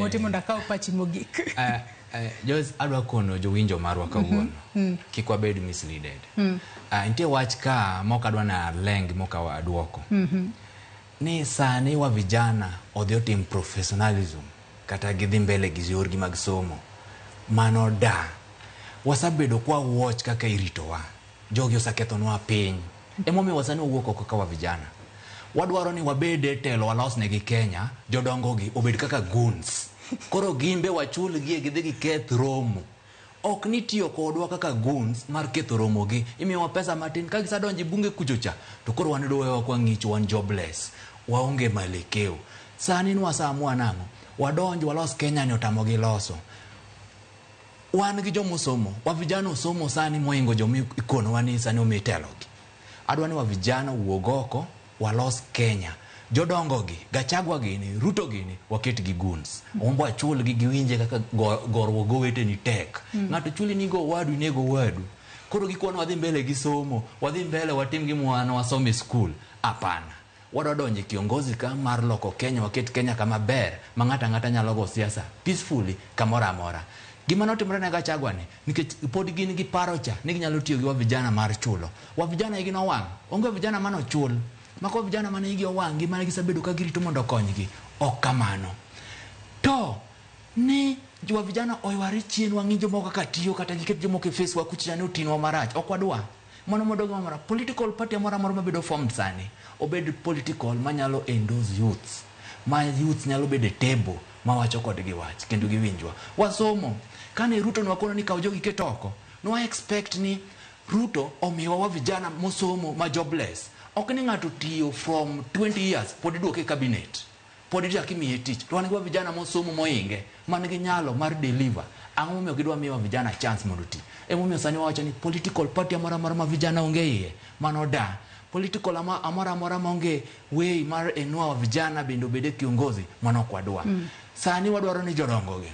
Moti mondo akaw pachi mogik. Joyce, adwa kono jowinjo marwa kawuono kik wabed misleaded. Nitie wach ka mok adwa na leng mok aduoko ni sani wa vijana odhi otim professionalism kata gidhi mbele gi yorgi mag somo. Mano da wasabedo kwa watch kaka iritowa. Jogi osekethonwa piny, emomiyo wasani wawuok oko kaka wa vijana. Wadwaro ni wabed e telo, walosnegi Kenya. Jodongo gi obed kaka goons, koro gimbe wachulgie gidhi giketh romo. Ok ni tiyo kodwa kaka goons mar ketho romo gi. Imiyowa pesa matin ka gisadonjo e bunge kucho cha, to koro wan yudo kwa ng'icho, wan jobless, waonge mwelekeo. Sani nwasamua nang'o wadonj walos Kenya ni otamogi loso. Wan gi jomosomo, wa vijana osomo sani moingo joma ikonowa ni sani omi telogi. Adwa ni wa vijana wuog oko, walos Kenya. Jodongo gi, Gachagua gini, Ruto gini, waket gi goons. Ombo achulgi giwinje kaka goruok goweteni tek. Ng'ato chuli ni go wadu, inego wadu. Koro gikwan wadhi mbele gi somo, wadhi mbele watim gima wan wasomo e skul. Hapana. Wadwa donjo e kiongozi ka mar loko Kenya, waket Kenya kama ber ma ng'ato ang'ata nyalo go siasa peacefully kamoro amora. Gima notimore ne Gachagua ni, nikech pod gin gi paro cha ni ginyalo tiyo gi wa vijana mar chulo. Wa vijana igi nowang', onge vijana manochul. Mako vijana mane igi owang' gi mane gisebedo ka girito mondo okonygi. Ok kamano. To ni wa vijana oyware chien, wang'i jomoko kaka tiyo kata giket jomoko e face wa kucha ni otinwa marach. Ok wadwa. Mano modogo mora. Political party amora amora mabedo formed sani, obed political manyalo endorse youths. Ma youths nyalo bedo e table mawacho kodgi wach kendo giwinjwa. Wasomo. Kane Ruto nwakono ni kaw jogi ket oko, nwa expect ni Ruto omiwa wa vijana mosomo ma jobless. Ok ni ng'ato tiyo from 20 years pod iduoke e cabinet. Pod ichak imiye tich. To wan gi wa vijana mosomo moinge man gi nyalo mar deliver. Ang'o momiyo gidwa miyo vijana chance mondo oti? Emomiyo sani wawacho ni political party amora amora ma vijana onge iye, mano da. Political amora amora maonge way mar inua wa vijana bende obed e kiongozi, mano ok wadwa. Sani wadwaro ni jodongo gi,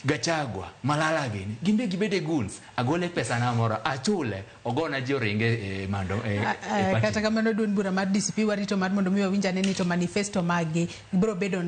Gachagua, Malala gini, gin be gibed e goons. Agole pesa na moro, achule, ogona ji oringe e mando e party. Kata kamano, duond bura mar DCP warito mar mondo mi wawinj ane ni to manifesto maggi biro bedo.